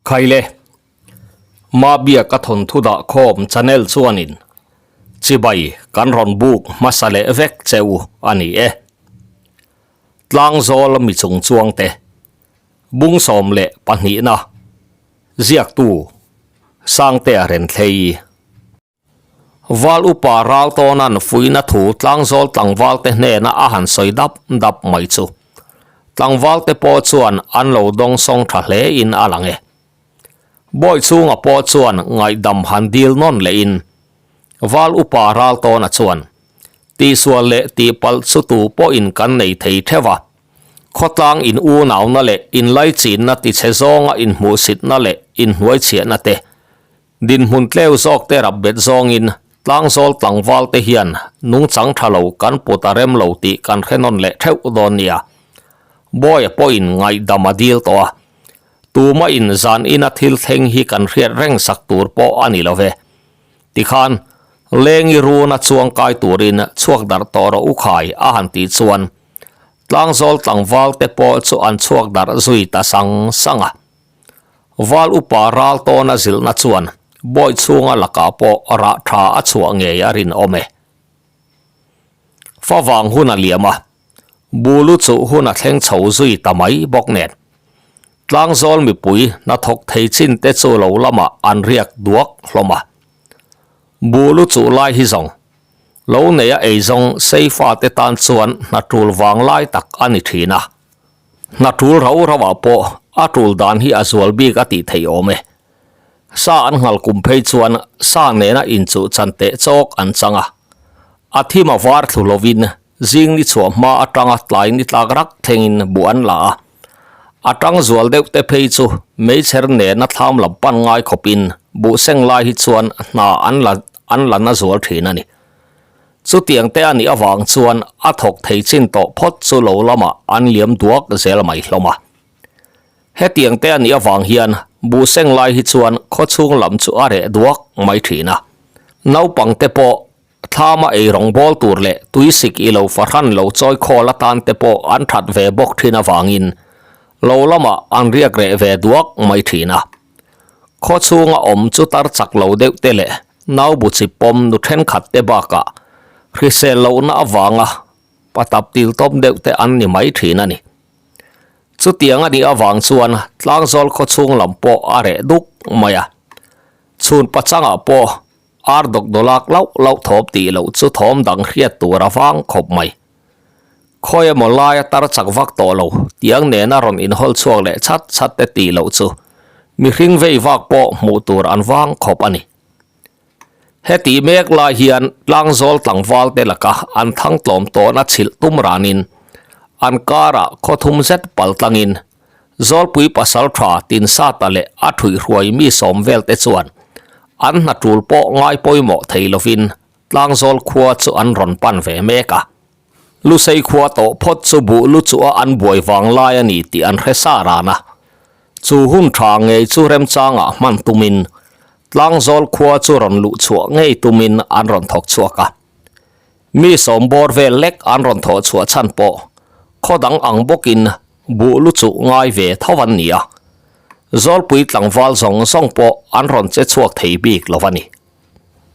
Khaile, Mabia ka thawnthu dah khawm channel chuanin chibai kan rawn buk hmasa leh vek che u a ni e. Tlangzawl mi chung chuangte bung 12na ziaktu Sangtea Renthlei. Val upa ral tawnan fuihna thu tlangzawl tlangvalte hnena a han sawi dap dap mai chu tlangvalte pawh chuan an lo dawng sawng tha hle in a lang e. Bawi chhunga pawh chuan ngaihdam han dil nawn leh in Val upa ral tawna chuan tihsual leh tihpalh chu tu pawhin kan nei thei theuh a, khawtlang in unauna leh inlaichinna tichhe zawnga inhmuhsitna leh inhnuaichhiahna te Dinhmun tleu zawk te rap bet zawngin tlangzawl tlangval te hian nungchang tha lo kan put a rem lo tih kan hre nawn leh theuh dawn nia. Bawia pawhin ngaihdam a dil tawh a, tuma in zan ina thil thleng hi kan hriat reng sak tur pawh a ni lo ve. Tikhan, lengi runa chuang kai turin chhuak darh tawh rawh u khai a han tih chuan tlangzawl tlangval te pawh chu an chhuak darh zui ta sang sang a. Val upa ral tawna zilhna chuan bawi chhunga lakah pawh rah tha a chhuah ngei a rinawm e. Favang hun a liam a, bulu chuh hun a thleng chho zui ta mai bawk nen. Tlangzawl mipui hnathawk thei chin te chu lo lamah an riak duak hlawm a. Bulu chuh lai hi zawng, lo neia eizawng seifa te tan chuan hna tul vang lai tak a ni thin a. Hna tul rau rauah pawh a tul dan hi a zual bik a tih theih awm e. Sa an nghal kum phei chuan sa nena inchuh chan teh chawk an chang a. A thim a var thlu lovin zing ni chhuah hma atanga tlai ni tlak rak thlengin buh an la a. A tang zual deuh te phei chu meichher nena thlam lam pan ngai khawpin buh seng lai hi chuan hna an la an la na zual thin a ni. Chutiang te a nih avang chuan a thawk thei chin tawh phawt chu lo lamah an liam duak zel mai hlawm a. Hetiang te a nih avang hian buh seng lai hi chuan khawchhung lam chu a reh duak mai thin a. Naupang te pawh thlama ei rawng bawl tur leh tuisik i lo fahran lo chawi khawl atan te pawh an that ve bawk thin avangin lo lamah an riak reh ve duak mai thin a. Khawchhunga awm chu tar chak lo deuh te leh nau bu chi pawm nu thenkhat te bakah hrisel lohna avanga patap til tawp deuh te an ni mai thin a ni. Chutiang a nih avang chuan tlangzawl khawchhung lam pawh a reh duk mai a. Chhun pachangah pawh ar dawk dawlak lauh lauh thawm tih loh chu thawm dang hriat tur a vang khawp mai. Khawi emaw laia tar chak vak tawh lo tiang nena rawn inhawl chhuak leh chat chat te tih loh chu mihring vei vak pawh hmuh tur an vang khawp a ni. Heti mek lai hian tlangzawl tlangval te laka an thang tlawm tawhna chhilh tum ranin an karah khaw thum zet pal tlangin Zawlpui pasal tha Tinsata leh a thuihhruai mi sawm vel te chuan an hna tul pawh ngai pawimawh thei lovin Tlangzawl khua chu an rawn pan ve mek a. Lusei khua tawh phawt chu buh lu chu a an buai vang lai a ni tih an hre sa ran a. Chu hun tha ngei chu remchangah hman tumin Tlangzawl khua chu rawn luh chhuah ngei tumin an rawn thawk chhuak a. Mi sawm bawr vel lek an rawn thawh chhuah chhan pawh khaw dang ang bawkin buh lu chuh ngai ve tho an ni a. Zawlpui tlangval zawng zawng pawh an rawn che chhuak thei bik lo a ni.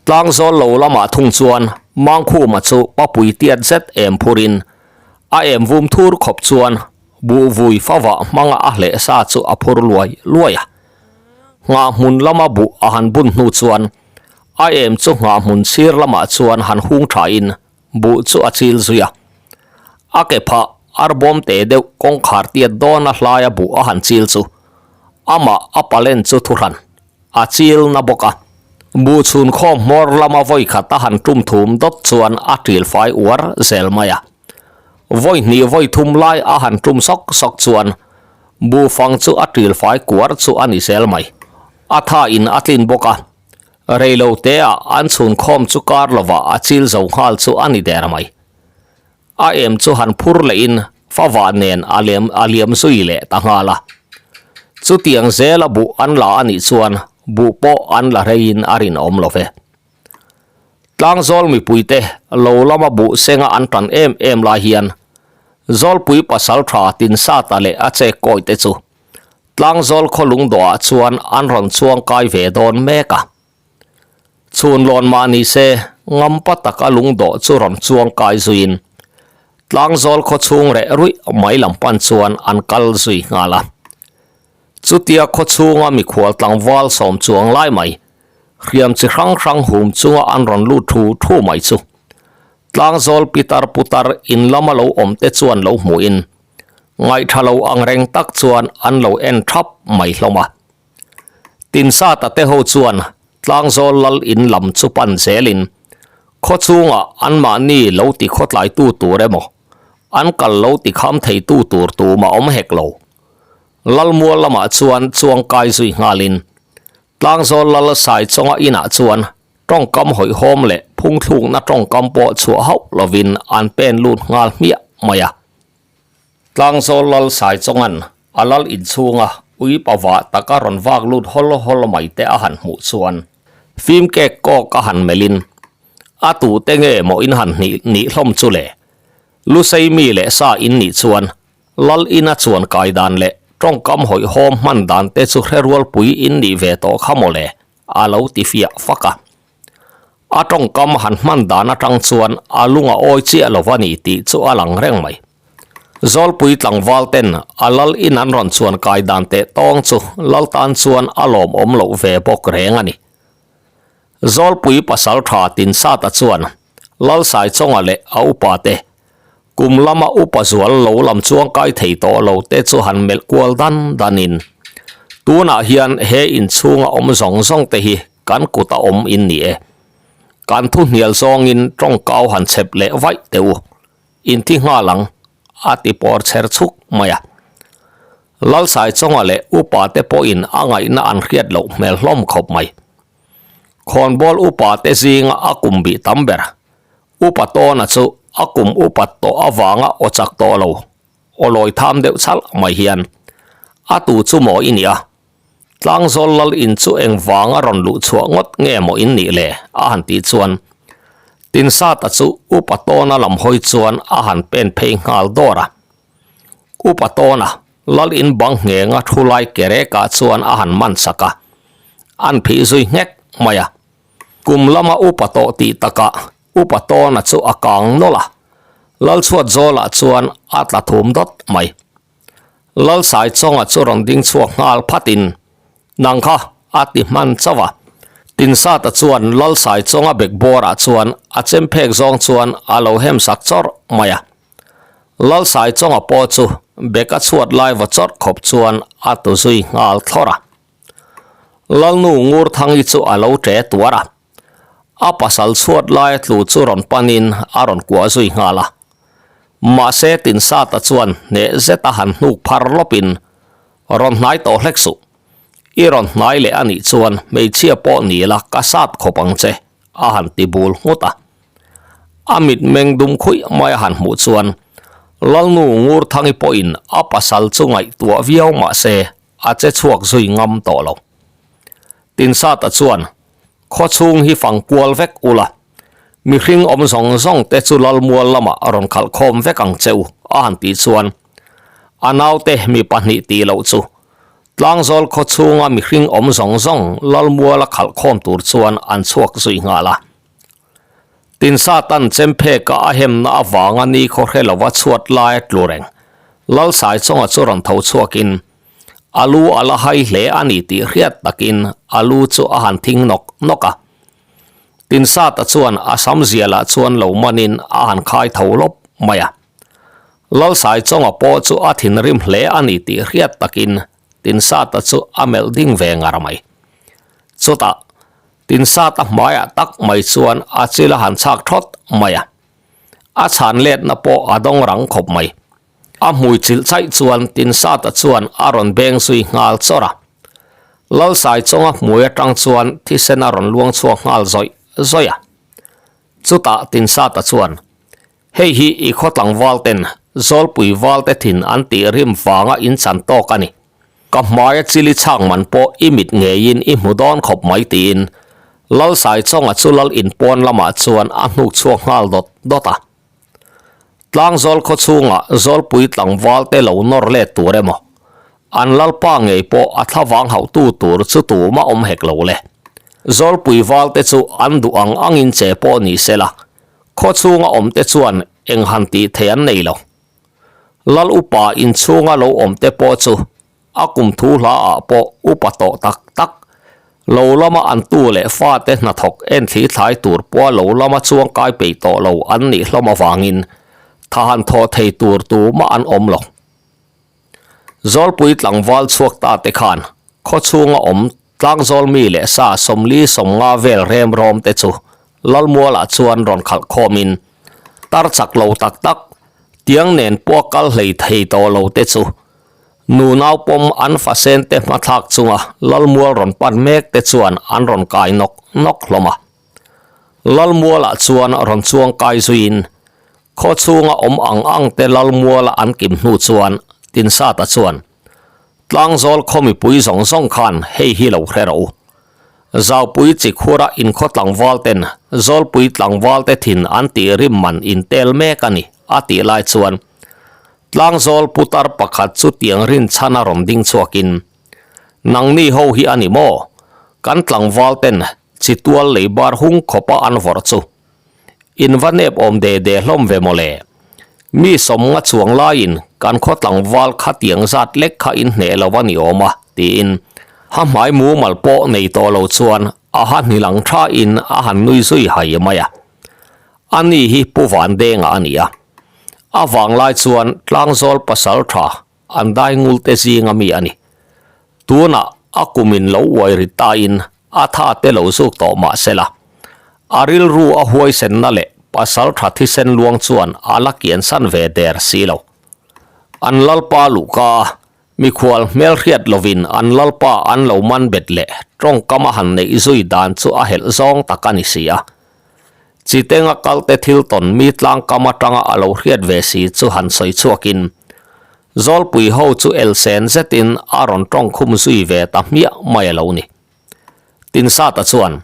Tlangzawl lo lamah thung chuan Mangkhuma chu papui tiat zet em phurin a em vum thur khawp chuan buh vui favah hmanga a hleh sa chu a phur luai luai a. Nghah hmun lama buh a han bun hnu chuan a em chu nghah hmun sir lamah chuan han hung thain buh chu a chil zui a. A ke phah arbawm te deuh kawngkhar tiat dawna hlaia buh a han chil chu amah a palen chu thuhran a chil na bawk a. Buh chhun khawm hmawr lama vawi khat a han tum thum dawt chuan a ṭil fai uar zel mai a. Vawi hnih vawi thum lai a han tum sawk sawk chuan buh fang chu a ṭil fai kuar chu a ni zel mai. A tha in a tlin bawk a. Rei lo te ah an chhun khawm chu kar lovah a chil zo nghal chu a ni der mai. A em chu han phur leh in favah nen a lem a liam zui leh ta nghal a. Chutiang zela buh an la a nih chuan buh pawh an la rei in a rinawm lo ve. Tlangzawl mipuite lo lama buh senga an tan em em lai hian Zawlpui pasal tha Tinsata leh a chek kawi te chu. Tlangzawl khaw lungdawhah chuan an rawn chuang kai ve dawn mek a. Chhun lawn mah ni se, ngampa taka lungdawh chu rawn chuang kai zuiin Tlangzawl khaw chhung reh ruih mai lam pan chuan an kal zui nghal a. Chutia khaw chhunga mikhual tlangval sawm chuang lai mai, hriam chi hrang hrang hum chunga an rawn lut thu thu mai chu Tlangzawl pitar putar in lama lo awm te chuan lo hmuhin ngaihtha lo ang reng tak chuan an lo en thap mai hlawm a. Tinsata te ho chuan Tlangzawl lal in lam chu pan zelin khaw chhungah anmahni lo ti khawtlaitu tur emaw an kal lo ti kham theitu tur tumah awm hek lo. Lalmual lamah chuan chuang kai zui nghalin Tlangzawl lal Saichawnga inah chuan tawngkam hawihhawm leh phungthlukna tawngkam pawh chhuah hauh lovin an pen lut nghal hmiah mai a. Tlangzawl lal Saichawnga'n a lal inchhunga ui pava taka rawn vak lut hawl hawl mai te a han hmuh chuan fim kek kawk a han melhin a tute nge maw in han hnih nih hlawm chu le? Lusei mi leh sa in nih chuan Lal ina chuan kai dan leh tawngkam hawihhawm hman dan te chu hre rualpui in nih ve tawh kha maw le? a lo ti fiah fak a. A tawngkam han hman dan atang chuan a lung a awi chiah lo va ni tih chu a lang reng mai. Zawlpui tlangval ten a lal in an rawn chuan kai dan teh tawng chu lal tan chuan a lawmawm loh ve bawk reng a ni. Zawlpui pasal tha Tinsata chuan Lal Saichawnga leh a upa te kum lama upa zual lo lam chuang kai thei tawh lo te chu han melh kual dan dan in tunah hian he inchhunga awm zawng zawng te hi kan kut a awm in ni e. Kan thu hnial zawngin tawngkau han chhep leh vaih teh u. Inti nghal ang a ti pawr chher chhuk mai a. Lalsaichawnga leh upa te pawhin a ngaihna an hriat loh hmel hlawm khawp mai. Khawnbawl upa te zinga a kum bih tam ber. Upa tawna chu a kum upat tawh avanga aw chak tawh lo, aw lawi tham deuh chhalh mai hian a tu chu maw i nia? Tlangzawl lal in chu eng vanga rawn luh chhuah ngawt nge maw in nih le? a han tih chuan Tinsata chu upa tawna lam hawi chuan a han pen phei nghal dawr a. Upa tawna lal in bang nghenga thu lai kerekah chuan a han man sak a, an phih zui nghek mai a. Kum lama upa tawh tih takah upa tawna chu a kang nawlh a, Lalchhuat zawlah chuan a tla thum dawt mai. Lalsaichawnga chu rawn ding chhuak nghal phatin, Nang kha a ti hman chauh a. Tinsata chuan Lalsaichawnga bekbawrah chuan a chem phek zawng chuan a lo hem sak chawrh mai a. Lalsaichawnga pawh chu beka chhuat lai va chawrh khawp chuan a tu zui nghal thlawrh a. Lalnu Ngurthangi chu a lo ṭe tuar a, a pasal chhuat laia tlu chu rawn panin a rawn kuah zui nghal a. Mahse Tinsata chuan hneh zeta han hnuk phar lawpin, Rawn hnai tawh hlek suh. I rawn hnai leh a nih chuan hmeichhia pawh ni la ka sat khawp ang che, a han ti bul nghut a. A mitmeng dum khuih mai a han hmuh chuan Lalnu Ngurthangi pawhin a pasal chu ngaihtuah viau mahse a che chhuak zui ngam tawh lo. Tinsata chuan, Khaw chhung hi fang kual vek ula, mihring awm zawng zawng te chu Lalmual lamah a rawn khalh khawm vek ang che u, a han tih chuan a naute mi pahnih tih loh chu Tlangzawl khaw chhunga mihring awm zawng zawng Lalmuala khalh khawm tur chuan an chhuak zui nghal a. Tinsatan chempheka a hemna avanga ni khaw hre lova chhuat lai a tlu reng. Lalsaichawnga chu rawn tho chhuakin a lu a la hai hle a ni tih hriat takin a lu chu a han thing nawk nawk a. Tinsata chuan a sam zialah chuan lo manin a han khai tho lawp mai a. Lalsaichawnga pawh chu a thinrim hle a ni tih hriat takin Tinsata chu a melh ding ve ngar mai. Chutah Tinsata hmaiah tak mai chuan a chil a han chhak thawt mai a, a chhan letna pawh a dawng rang khawp mai. A hmui chilh chaih chuan Tinsata chuan a rawn beng zui nghal chawrh a. Lalsaichawnga hmui atang chuan thisen a rawn luang chhuak nghal zawih zawih a. Chutah Tinsata chuan Hei hi i khaw tlangval ten Zawlpui valte thin an tih rim vanga in chan tawk a ni. Ka hmaia chili chhak man pawh i mit ngeiin i hmu dawn khawp mai tiin Lalsaichawnga chu lal inpawn lamah chuan a hnuk chhuak nghal dawt dawt a. Tlangzawl khaw chhungah Zawlpui tlangvalte lo nawr let tur emaw? An lalpa ngei pawh a thlavang hauhtu tur chu tumah awm hek lo le. Zawlpui valte chu an duh ang angin che pawh ni se la, khaw chhunga awmte chuan eng han tih thei an nei lo. Lal upa inchhunga lo awmte pawh chu a kum thu hla ah pawh upa tawh tak tak, lo lama an tu leh fate hnathawk en thli thlai tur pawha lo lama chuang kai peih tawh lo an nih hlawm avangin tha han thawh thei tur tumah an awm lo. Zawlpui tlangval chhuak ta te khan khaw chhunga awm tlangzawl mi leh sa 40 50 vel rem rawm te chu Lalmualah chuan rawn khalh khawmin tar chak lo tak tak tiang nen pawh kal hlei thei tawh lo te chu Nu naupawm an fasen te hmathlak chunga Lalmual rawn pan mek te chuan an rawn kai nawk nawk hlawm a. Lalmualah chuan rawn chuang kai zuiin khaw chhunga awm ang ang te Lalmuala an kim hnu chuan Tinsata chuan Tlangzawl khaw mipui zawng zawng khan hei hi lo hre rawh u. Zaupui chikhura inkhaw tlangval ten Zawlpui tlangval te thin an tih rim man intel mek a ni a tih lai chuan Tlangzawl putar pakhat chu tiang rinchhan a rawn ding chhuakin, Nangni ho hi a ni maw? Kan tlangval ten chi tual lei bar hung khawpa an vawrh chu. In va nep awm de de hlawm ve maw le? Mi 50 chuang laiin kan khaw tlangval kha tiang zat lek kha in hneh lo a ni awm a, tiin ha hmai mumal pawh nei tawh lo chuan a ha hnilang thain a han nui zui hai mai a. Ani hi Pu Vandenga a ni a. A vanglai chuan Tlangzawl pasal tha an dai ngul te zinga mi a ni. Tunah a kumin lo uai ri tain a tha te lo zuk tawh mah se la, a rilru a huaisenna leh pasal tha thisen luang chuan a la kiansan ve der si lo. An lalpa luhka a Mikhual hmelhriat lovin an lalpa an lo man bet leh tawngkam a han neih zui dan chu a helh zawng tak a ni si a. Chitenga kalte thil tawn mi tlangkam atanga a lo hriat ve si chu han sawi chhuakin Zawlpui ho chu elsen zetin a rawn tawngkhum zui ve ta hmiah mai a lo ni. Tinsata chuan,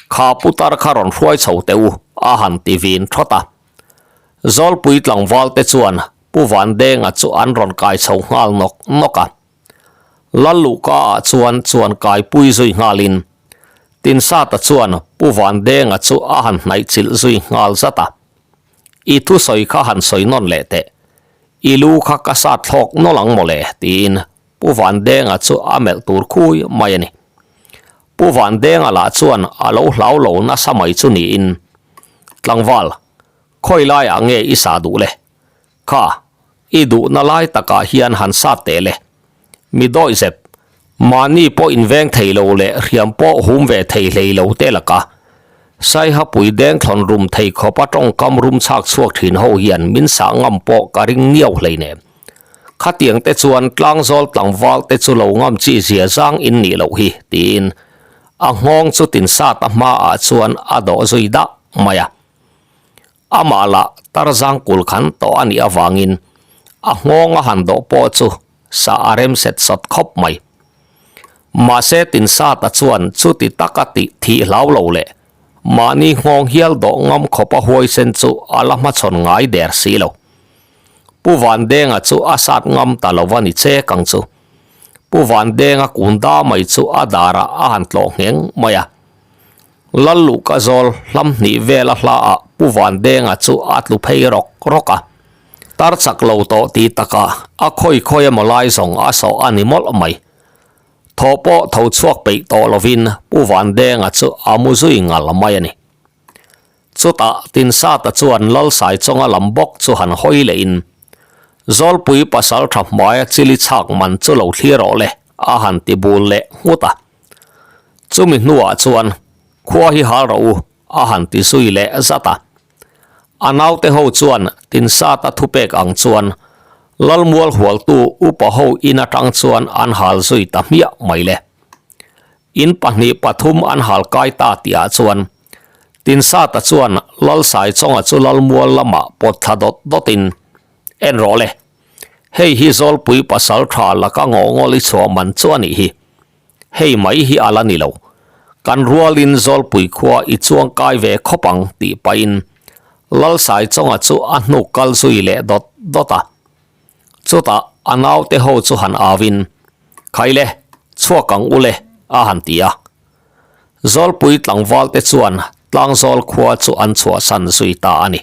Kha putar kha rawn hruai chho teh u, a han ti vin thawt a. Zawlpui tlangvalte chuan Pu Vandenga chu an rawn kai chho nghal nawk nawk a. Lalluhka ah chuan chuan kai pui zui nghalin Tinsata chuan Pu Vandenga chu a han hnaih chilh zui nghal zat a. I thusawi kha han sawi nawn leh teh. I lu kha ka sat thlawk nawlh ang mawle tiin Pu Vandenga chu a melh tur khui mai a ni. Pu Vandenga lah chuan a lo hlau lo nasa mai chu niin Tlangval, khawi laiah nge i sa duh le? Kha, i duhna lai takah hian han sat teh le. Mi dawihzep, mahni pawh inveng thei lo leh hriam pawh hum ve thei hlei lo te laka Saihapui dengthlawn rum thei khawpa tawngkam rum chhak chhuak thin ho hian min sah ngam pawh ka ring niau hleinem. Khatiang te chuan tlangzawl tlangval te chu lo ngam chi zia zang in nih loh hi, tiin a nghawng chu tinsat a hmaah chuan a dawh zui dah mai a. Amah lah tarzang kul khan tawh a nih avangin a nghawng a han dawh pawh chu sa a rem set sawt khawp mai. Mahse Tinsata chuan chuti taka tih thih hlau lo leh mahni nghawng hial dawh ngam khawpa huaisen chu a la hmachhawn ngai der si lo. Pu Vandenga chu a sat ngam ta lo va ni chek ang chu. Pu Vandenga kun da mai chu a darah a han tlawh ngheng mai a. Lalluhka zawl hlam hnih vela hlaah Pu Vandenga chu a tlu phei rawk rawk a. Tar chak lo tawh ti takah a khawi khawi emaw lai zawng a sawh a ni mawlh mai. Thaw pawh tho chhuak peih tawh lovin Pu Vandenga chu a mu zui ngal mai a ni. Chutah Tinsata chuan Lalsaichawnga lam bawk chu han hawi lehin Zawlpui pasal tha hmaia chili chhak man chu lo thlir rawh le a han ti bul leh nghut a. Chumi hnuah chuan khua hi hal rawh u a han ti zui leh zat a. A naute ho chuan Tinsata thupek ang chuan Lalmual hualtu upa ho in atang chuan an hal zui ta hmiah mai le. In pahnih pathum an hal kai ta tihah chuan Tinsata chuan Lalsaichawnga chu Lalmual lamah pawt thla dawt dawtin, En rawh le, hei hi Zawlpui pasal tha laka ngawhngawl i chhuah man chu a nih hi. Hei mai hi a la ni lo. Kan rualin Zawlpui khua i chuang kai ve khawp ang tih pahin Lalsaichawnga chu a hnuk kal zui leh dawt dawt a. Chutah a naute ho chu han auin. Khaile, chhuak ang ule, a han ti a. Zawlpui tlangvalte chuan Tlangzawl khua chu an chhuahsan zui ta a ni.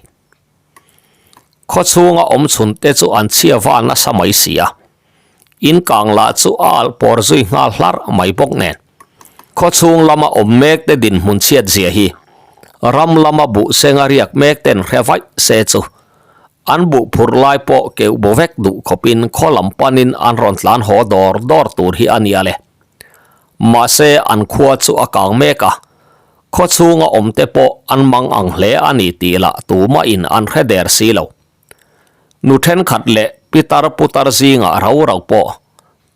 Khaw chhunga awm chhun te chu an chhia va nasa mai si a. In kang lah chu a alh pawr zui nghal hlar mai bawk nen. Khaw chhung lama awm mek te dinhmun chhiat zia hi ram lama buh senga riak mek ten hre vaih se chu an buh phurh lai pawh keuh bo vek duh khawpin khaw lam panin an rawn tlan haw dawr dawr tur hi a nia le. Mahse an khua chu a kang mek a, khaw chhunga awm te pawh an mang ang hle a ni tih lah tumahin an hre der si lo. Nu thenkhat leh pitar putar zingah rau rau pawh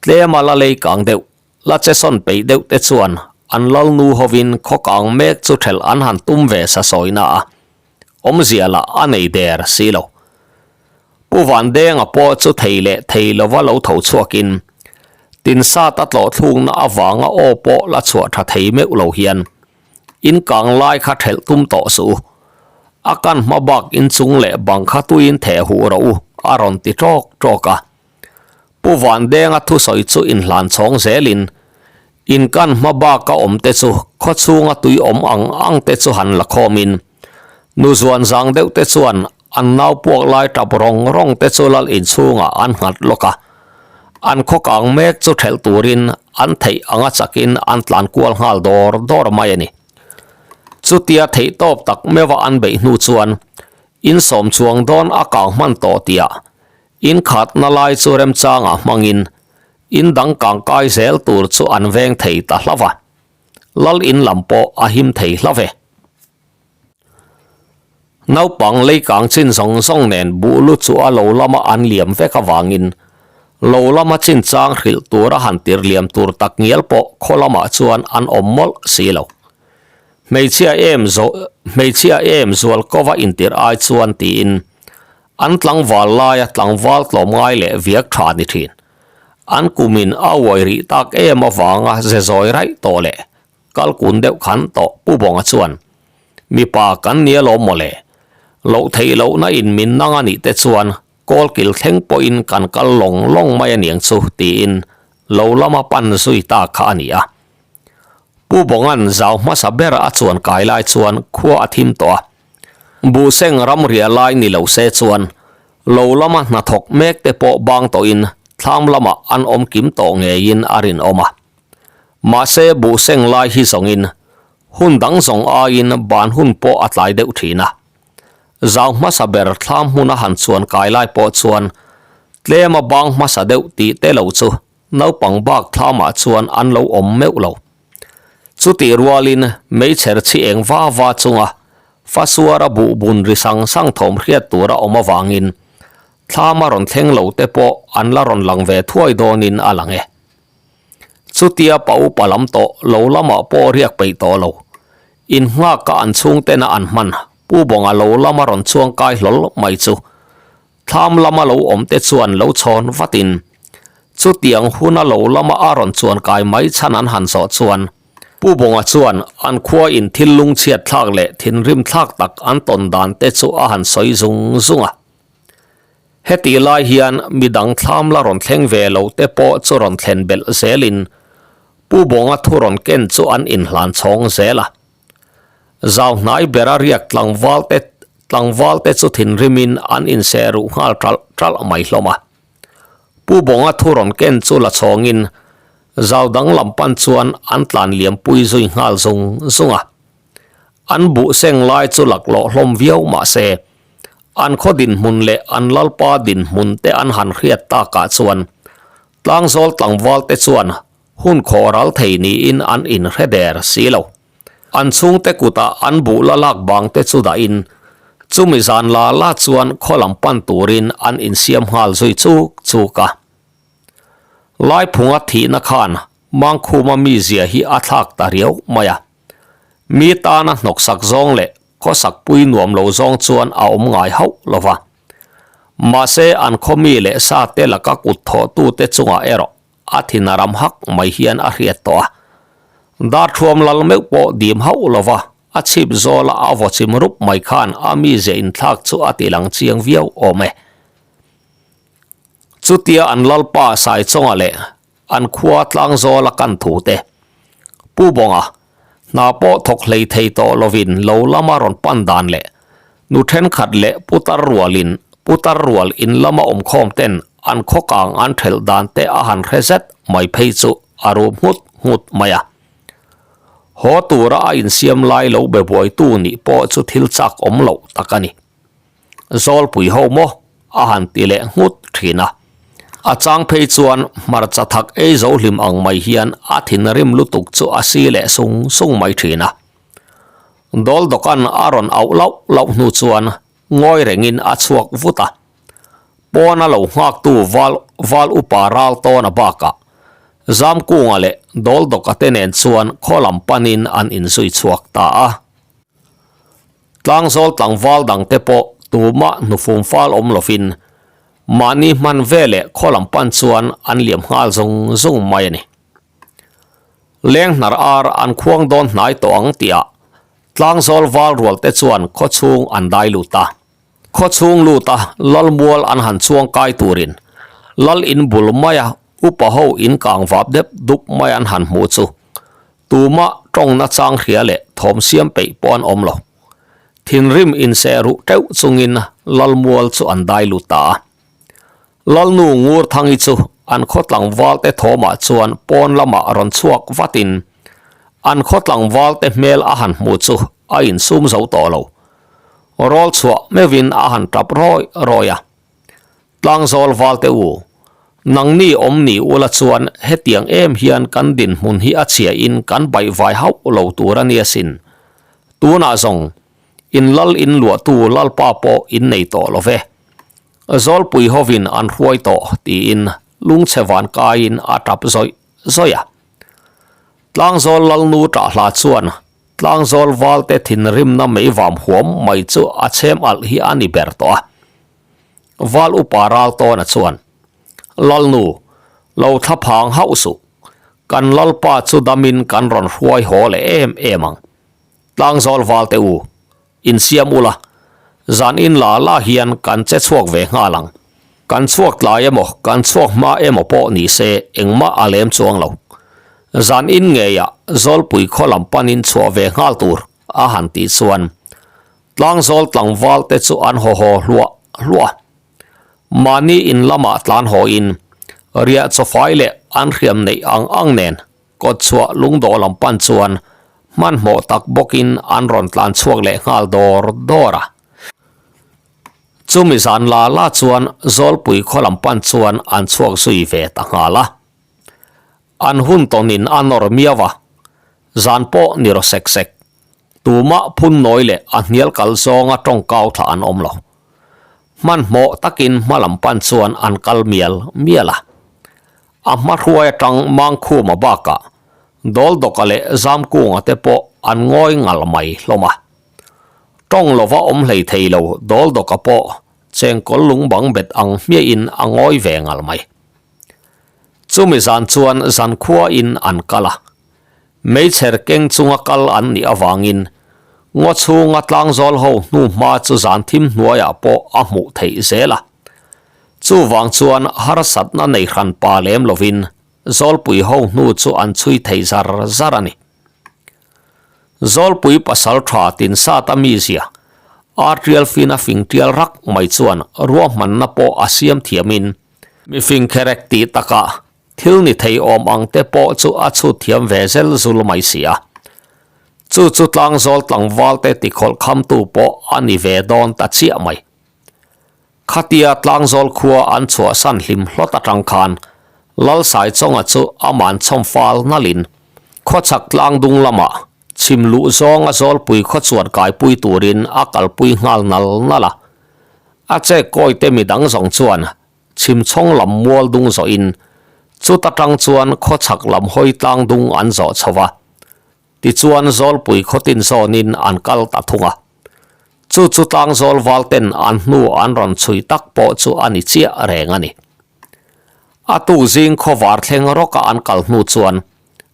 tlema la lei kang deuh, la che sawn peih deuh te chuan an lalnu hovin khaw kang mek chu thelh an han tum ve sa sawina a, awmzia lah a nei der si lo. Pu Vandenga pawh chu thei leh thei lova lo tho chhuakin tinsat a tlawh thlukna avanga aw pawh la chhuah tha thei meuh lo hian in kang lai kha thelh tum tawh suh u. A kan hma bak inchung leh bang kha tuiin theh huh rawh u a rawn ti tawk tawk a. Pu Vandenga thusawi chu inhlan chhawng zelin in kan hma baka awm te chu khaw chhunga tui awm ang ang te chu han la khawmin nu zuan zang deuh te chuan An nau puak lai tap rawng rawng te chu lal inchhungah an nghat lawk a, an khaw kang mek chu thelh turin an theih anga chakin an tlan kual nghal dawr dawr mai a ni. Chutia theih tawp tak meuha an beih hnu chuan in sawm chuang dawn a kang hman tawh tihah in khatna lai chu remchangah hmangin in dang kang kai zel tur chu an veng thei ta hlauh a, lal in lam pawh a him thei hlauh e. Naupang leikang chin zawng zawng nen buh lu chu a lo lama an liam vek avangin lo lama chinchang hrilh tura han tir liam tur tak ngial pawh khaw lamah chuan an awm mawlh si lo. Hmeichhia em hmeichhia em zual kova intir ai chuan tiin an tlangval laia tlangval tlawmngai leh viak tha ni thin. An kumin a uai rih tak em avanga ze zawi raih tawh leh Kal kun deuh khan tawh Pu Bawnga chuan, Mipa kan ni alawm mawle. Loh theih lohna in min nang a nih te chuan kawl kil thleng pawhin kan kal lawng lawng mai aniang chu tiin lo lama pan zui ta kha a ni a. Pu Bawnga'n zau hmasa ber a chuan kai lai chuan khua a thim tawh a. Buhseng ramriah lai ni lo se chuan lo lama hnathawk mek te pawh bang tawhin thlam lamah an awm kim tawh ngeiin a rinawm a. Mahse buh seng lai hi zawngin hun dang zawng aiin ban hun pawh a tlai deuh thin a. Zau hmasa ber thlam hmuna han chuan kai lai pawh chuan tlem a bang hmasa deuh tih te lo chu naupang bak thlamah chuan an lo awm meuh lo. Chutih rualin meichher chhi eng va va chunga fasuara buh bun ri sang sang thawm hriat tur a awm avangin thlam a rawn thleng lo te pawh an la rawn lang ve thuai dawnin a lang e. Chutia pa upa lam tawh lo lamah pawh riak peih tawh lo. In nghak a an chhungtena an hman Pu Bawnga lo lama rawn chuang kai hlawl mai chu thlam lama lo awm te chuan lo chhawn vatin chutiang huna lo lama a rawn chuan kai mai chhan an han zawh chuan Pu Bawnga chuan an khua in thil lungchhiat thlak leh thinrim thlak tak an tawn dan te chu a han sawi zung zung a. Hetih lai hian midang thlam la rawn thleng ve lo te pawh chu rawn thlen belh zelin Pu Bawnga thu rawn ken chu an inhlan chhawng zel a. Zau hnai bera riak tlangval te tlangval te chu thinrimin an inseh ruh nghal ṭalh ṭalh mai hlawm a. Pu Bawnga thu rawn ken chu la chhawngin zau dang lam pan chuan an tlan liampui zui nghal zung zung a. An buh seng lai chu laklawh hlawm viau mah se, an khaw dinhmun leh an lalpa dinhmun te an han hriat takah chuan tlangzawl tlangval te chuan hun khawh ral thei niin an inhre der si lo. An chhungte kutah an buh la lak bang te chu dahin chumi zan la la chuan khaw lam pan turin an insiam nghal zui chuk chuk a. Laiphunga thihna khan Mangkhuma mizia hi a thlak ta riau mai a. Mi tana hnawksak zawng leh khawsak pui nuam lo zawng chuan a awm ngai hauh lo va. Mahse an khaw mi leh sa te laka kut thawhtute chungah erawh a thin a ram hak mai hian a hriat tawh a. Darthuam lal meuh pawh dim hauh lo va, a chhip zawla a vaw chim rup mai khan a mizia inthlak chu a ti lang chiang viau awm e. Chutia an lalpa Saichawnga leh. an khua tlangzawl a kan thu te. Pu Bawnga, hna pawh thawk hlei thei tawh lovin lo lama rawn pan dan leh nu thenkhat leh putar rualin putar rual in lama awmkhawm ten an khaw kang an thelh dan te a han hre zet mai phei chu a rum nghut nghut mai a. Haw tura a insiam lai lo be buaitu nih pawh chu thil chak awm loh tak a ni. Zawlpui ho maw? a han ti leh nghut thin a. A chang phei chuan hmarcha thak ei zo hlim ang mai hian a thinrim lutuk chu a si leh sung sung mai thin a. Dawldawkan a rawn auh lauh lauh hnu chuan ngawi rengin a chhuak vut a. Pawna lo nghaktu val val upa ral tawna bakah Zamkunga leh Dawldawka te nen chuan khaw lam panin an inzui chhuak ta a. Tlangzawl tlangval dangte pawh tumah hnufum fal awm lovin mahni hman veleh khaw lam pan chuan an liam nghal zung zung mai a ni. Leng hnar ar an khuang dawn hnai tawh ang tihah tlangzawl val rual te chuan khaw chhung an dai lut a. Khaw chhung lut a lalmual an han chuang kai turin lal in bul maia upa ho in kang vap dep dup mai an han hmuh chu Tumah tawng nachang hria leh thawm siam peih pawh an awm lo. Thinrim inseh ruh teuh chungin Lalmual chu an dai lut ta a. Lalnu Ngurthangi chu an khaw tlangvalte thawmah chuan pawn lamah rawn chhuak vatin an khaw tlangvalte hmel a han hmu chu a insum zo tawh lo. Rawl chhuah meuhin a han tap rawi rawi a. Tlangzawl valte u, nangni awm ni ula chuan hetiang em hian kan dinhmun hi a chhiahin kan baihvai hauh lo tur a nia sin. Tunah zawng, in lal in luahtu Lalpa pawh in nei tawh lo ve. Zawlpui hovin an hruai tawh tiin lungchhe van kaiin a tap zawih zawih a. Tlangzawl Lalnu ṭahhla chuan Tlangzawl valte thinrimna meivam huam mai chu a chhem alh hi a ni ber tawh a. Val upa ral tawna chuan, Lalnu, lo thla phang hauh suh. Kan Lalpa chu damin kan rawn hruai haw leh em em ang. Tlangzawl valte u, insiam ula, zan in la la hian kan che chhuak ve nghal ang. Kan chhuak tlai emaw, kan chhuak hma emaw pawh ni se engmah a lem chuang lo. Zan in ngeiah Zawlpui khaw lam panin chhuah ve nghal tur, a han tih chuan Tlangzawl tlangval te chu an haw haw hluah hluah a. Mahni in lamah tlan hawiin riah chawfai leh an hriam neih ang ang nen kawtchhuah lungdawh lam pan chuan hmanhmawh tak bawkin an rawn tlan chhuak leh nghal dawr dawr a. Chumi zan la la chuan Zawlpui khaw lam pan chuan an chhuak zui ve ta nghal a. An hun tawnin a nawr miau a, zan pawh ni raw sek sek. Tumah phun nawi leh a hnial kal zawnga tawngkau thlah an awm lo. Hmanhmawh takin hma lam pan chuan an kal mial mial a. A hma hruai atang Mangkhuma bakah Dawldawka leh Zamkunga te pawh an ngawi ngal mai hlawm a. Tawng lova awm hlei thei lo Dawldawka pawh chengkawl lungbang bet ang hmiahin a ngawi ve ngal mai. Chumi zan chuan zankhua in an kal a. Meichher keng chunga kal an nih avangin ngaw chhunga tlangzawl ho hnu hma chu zan thim hnuaiah pawh a hmuh theih zel a. Chuvang chuan harsatna nei hran pa lem lovin Zawlpui ho hnu chu an chhui thei zar zar a ni. Zawlpui pasal tha tinsata mizia Artial fina fing tial rak mai chuan ruahmanna pawh a siam thiamin mifing kherek tih takah Thil ni thei awm ang te pawh chu a chhut thiam ve zel zul mai si a. Chu chu tlangzawl tlangval te tikhawlh khamtu pawh a ni ve dawn ta chiah mai. Khatia tlangzawl khua an chhuahsan hlim hlawt atang khan Lalsaichawnga chu aman chhawm fal nalhin khawchhak tlangdung lamah chhim luh zawnga zawlpui khawchuan kaipui turin a kalpui nghal nal nal a. A chek kawite midang zawng chuan Chhimchhawng lam mual dung zawhin chuta tang chuan khawchhak lam hawi tlang dung an zawh chho va. Tichuan Zawlpui khawtin zawnin an kal ta thung a. Chu chu tlang zawl val ten an hnu an rawn chhui tak pawh chu a ni chiah reng a ni. A tuk zing khawvar thleng rawka an kal hnu chuan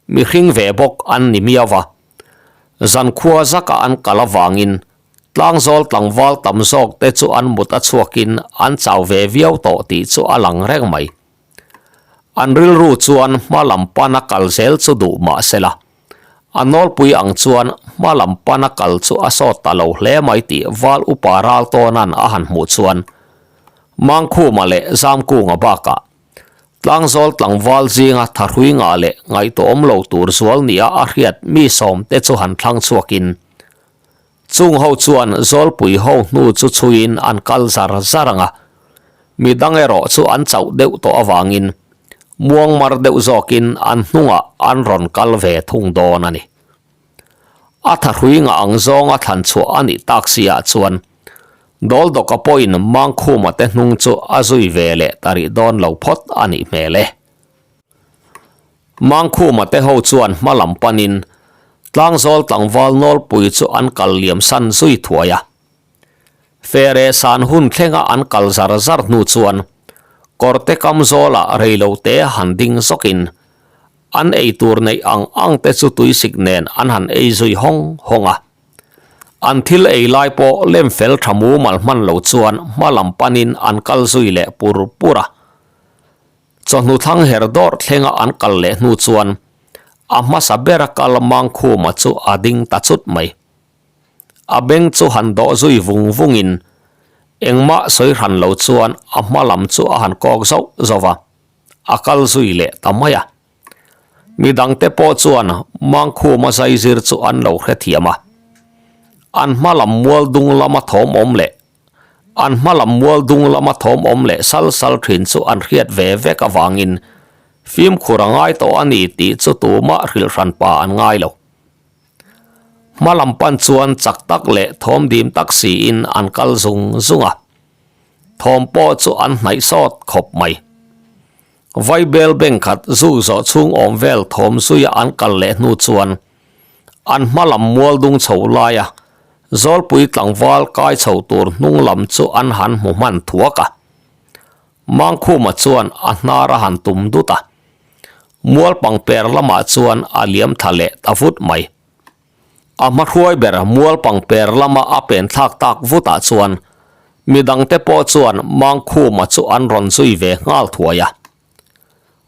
mihring ve bawk an ni miau va. Zankhua zaka an kal avangin Tlangzawl tlangval tam zawk te chu an mut a chhuakin an chau ve viau tawh tih chu a lang reng mai. An rilru chuan hma lam pana kal zel chu duh mah sela, a nawlpui ang chuan hma lam pana kal chu a sawt ta lo hle mai tih Val Upa Raltawna'n a han hmuh chuan Mangkhuma leh Zamkunga bakah Tlangzawl tlangval zinga thahrui ngah leh ngaihtuahawm lo tur zual nia a hriat mi sawmte chu han thlang chhuakin Chung ho chuan Zawlpui ho hnu chu chhuiin an kal zar zar ang a, mi dang erawh chu an chauh deuh tawh avangin muangmar deuh zawkin an hnungah an rawn kal ve thung dawn a ni. A thahrui ngah ang zawnga thlan chhuah a nih tak si ah chuan Dawldawka pawhin Mangkhuma te hnung chu a zui ve leh ta rih dawn lo phawt a nih hmel e. Mangkhuma te ho chuan hma lam panin Tlangzawl tlangval nawlpui chu an kal liam san zui thuai a. Fere san hun thlenga an kal zar zar hnu chuan kawrte kam zawlah reilote han ding zawkin an ei tur neih ang ang te chu tuisik nen an han ei zui hawng hawng a. An thil ei lai pawh lem fel tha mumal hman lo chuan hma lam panin an kal zui leh pur pur a. Chawhnu thlang her dawrh thlenga an kal leh hnu chuan a hmasa bera kal Mangkhuma chu a ding ta chut mai. A beng chu han dawh zui vung vungin engmah sawi hran lo chuan a hma lam chu a han kawk zauh zauh a, a kal zui leh ta mai a. Midangte pawh chuan Mangkhuma zaizir chu an lo hrethiam a, an hma lam mual dung lama thawm awm leh An hma lam mual dung lama thawm awm leh sal sal thin chu an hriat ve vek avangin fimkhur a ngai tawh a ni tih chu tumah hrilh hran pa an ngai lo. Hma lam pan chuan chak tak leh thawm dim tak siin an kal zung zung a, thawm pawh chu an hnaih sawt khawp mai. Vaibel beng khat zu zawh chhung awm vel thawm zuia an kal leh hnu chuan An hma lam mual dung chho laia Zawlpui tlangval kai chho tur hnung lam chu an han hmu hman thuak a. Mangkhuma chuan a hnar a han tum dut a. Mual pangper lamah chuan a liam tha leh ta vut mai. A hmahruai ber mual pangper lama a pen thlak tak vutah chuan midangte pawh chuan Mangkhuma chu an rawn zui ve nghal thuai a.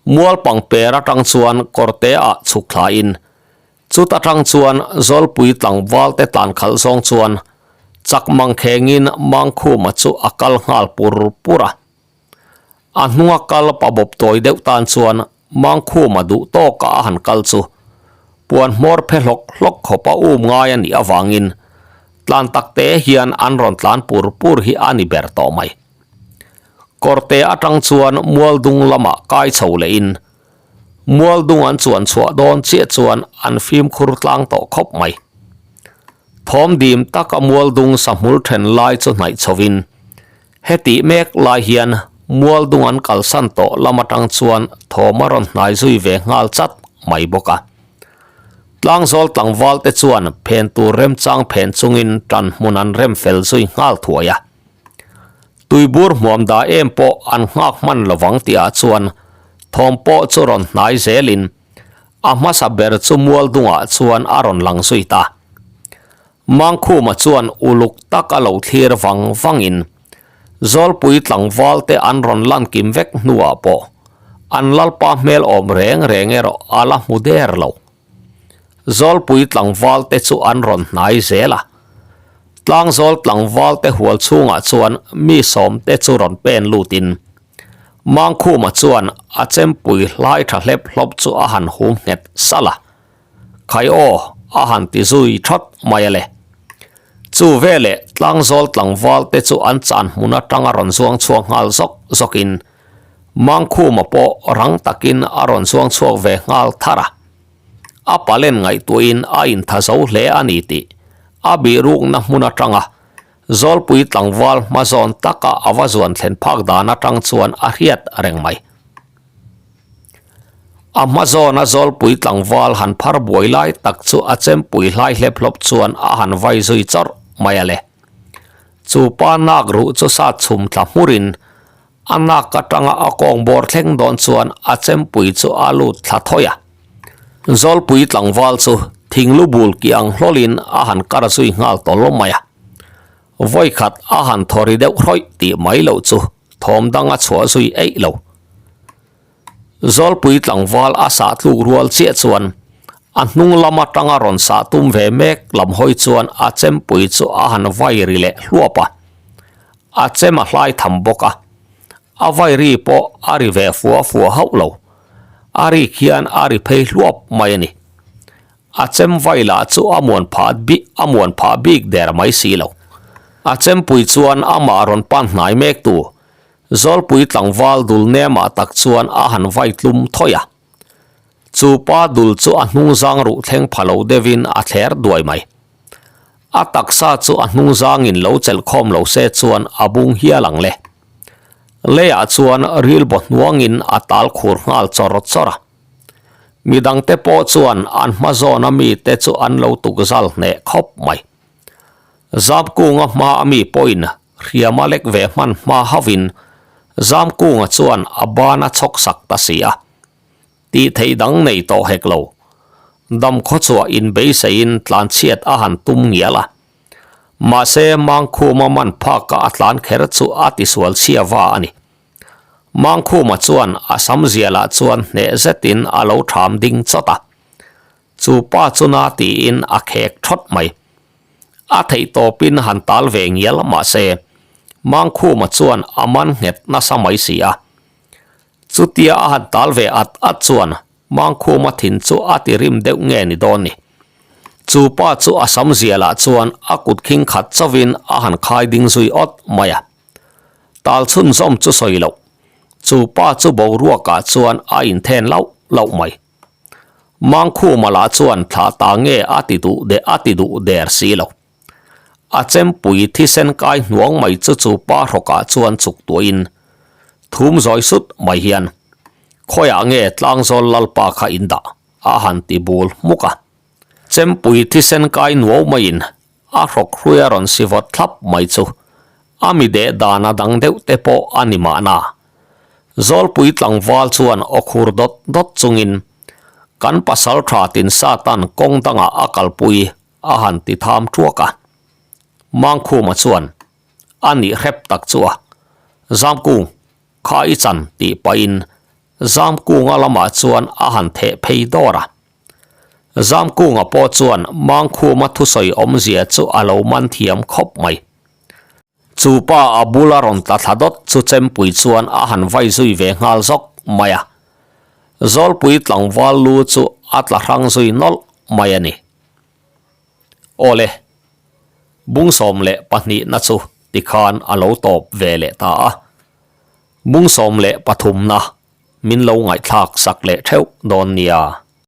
Mual pangper atang chuan kawrte ah chhuk thlain chut atang chuan Zawlpui tlangval te tlan khalh zawng chuan chak mangkhengin Mangkhuma chu a kal nghal pur pur a. A hnunga kal pa bawp tawi deuh tan chuan Mangkhuma duh tawka a han kal chu puan hmawr phe hlawk hlawk khawpa um ngai a nih avangin tlan takte hian an rawn tlan pur pur hi a ni ber tawh mai. Kawrte atang chuan Mualdung lamah kai chho lehin Mualdung an chuan chhuah dawn chiah chuan an fimkhur tlang tawh khawp mai. Thawm dim taka Mualdung sahmul then lai chu hnaih chhovin hetih mek lai hian Mualdung an kalsan tawh lam atang chuan thawm a rawn hnai zui ve nghal chat mai bawk a. Tlangzawl tlangval te chuan phen tur remchang phen chungin tan hmun an rem fel zui nghal thuai a. Tuibur hmuam dah em pawh an nghak hman lovang tihah chuan thawm pawh chu rawn hnai zelin a hmasa ber chu mual dungah chuan a rawn lang zui ta. Mangkhuma chuan uluk tak a lo thlir vang vangin Zawlpui tlangval te an rawn lan kim vek hnuah pawh an lalpa hmel awm reng reng erawh a la hmu der lo. Zawlpui tlangval te chu an rawn hnai zel a. Tlangzawl tlangval te hual chhungah chuan mi sawm te chu rawn pen lutin Mangkhuma chuan a chempui hlai tha hlep hlawp chu a han hum nghet salh a. Khai aw a han ti zui thawt mai a le. Chu veleh Tlangzawl tlangval te chu an chan hmun atanga rawn zuang chhuak nghal zawk zawkin Mangkhuma pawh rang takin a rawn zuang chhuak ve nghal thar a. A palen ngaihtuahin a intha zo hle a ni tih a bihrukna hmun atanga Zawlpui tlangval hma zawn taka a va zuan thlen phak dan atang chuan a hriat reng mai. A hma zawna Zawlpui tlangval han phar buai lai tak chu a chempui hlai hlep hlawp chuan a han vai zui chawrh mai a le. Chu pa nak ruh chu sat chhum tla hmurin A nak atanga a kawng bawr thleng dawn chuan a chempui chu a lut thla thawi a. Zawlpui tlangval chu thinglu bul ki ang hlawlin a han kar zui nghal tawl mai a. Vawikhat a han thaw ri deuh hrawih tih mai loh chu thawm dang a chhuah zui eih lo. Zawlpui tlangval a sah tluk rual chiah chuan a hnung lam atanga rawn sah tum ve mek lam hawi chuan a chempui chu a han vai ri leh hluap a. A chem a hlai tham bawk a, a vai ri pawh a ri ve fua fua hauh lo. A rik hian a ri phei hluap mai a ni. A chem vai lah chu a muan phah bik a muan phah bik der mai si lo. A chempui chuan amah rawn pan hnai mek tu Zawlpui tlangval dul nemah tak chuan a han vai tlum thawi a. Chu pa dul chu a hnungzang ruh thleng pha lo deuhin a thler duai mai. A taksa chu a hnungzangin lo chelh khawm lo se chuan a bung hial ang le. Leiah chuan rilbaw hnuangin a tal khur nghal chawr chawr a. Midangte pawh chuan an hma zawna mite chu an lo tukzal hneh khawp mai. Zamkunga hma a mi pawhin hriam a lek ve hman hma hauhin Zamkunga chuan a ban a chhawk sak ta si a. Tih theih dang nei tawh hek lo. Dam khawchhuah inbeiseiin tlanchhiat a han tum ngial a. Mahse Mangkhuma man phaka a tlan kher chu a tisual chhia va a ni. Mangkhuma chuan a sam zialah chuan hneh zetin a lo ṭham ding chawt a. Chu pa chu na tiin a khek thawt mai. A theih tawpin han tal ve ngial mahse Mangkhuma chuan a man nghet nasa mai si a. Chutia a han tal ve at at chuan Mangkhuma thin chu a ti rim deuh nge ni dawn ni. Chu pa chu a sam zialah chuan a kut khing khat chauhin a han khai ding zui awt mai a. Tal chhunzawm chu sawi loh. Chu pa chu boruakah chuan a inthen lauh lauh mai. Mangkhuma lah chuan thlah ta nge a ti duh de a ti duh der si lo. A chempui thisen kai hnuang mai chu chu pa hrawkah chuan chuk tuahin thum zawi sut mai hian khawiah nge tlangzawl lalpa kha in dah a han ti bul hmuk a. Chempui thisen kai nuau maiin a hrawk hrui a rawn si vawt thlap mai chu a mi deh dan a dang deuh te pawh a ni mahna. Zawlpui tlangval chuan aw khur dawt dawt chungin kan pasal tha tin Satan kawng dangah a kalpui a han ti tham thuak a. Mangkhuma chuan a nih hrep tak chu a, Zamkung, kha i chan tih pahin Zamkunga lamah chuan a han theh phei dawr a. Zamkunga pawh chuan Mangkhuma thusawi awmzia chu a lo man thiam khawp mai. Chu pa a bula rawn tla thla dawt chu Chempui chuan a han vai zui ve nghal zawk mai a. Zawlpui tlangval lu chu a tla hrang zui nawlh mai a ni. Awle, bung 12na chu tikhan a lo tawp ve leh ta a. Bung 13na min lo ngaihthlak sak leh theuh dawn nia.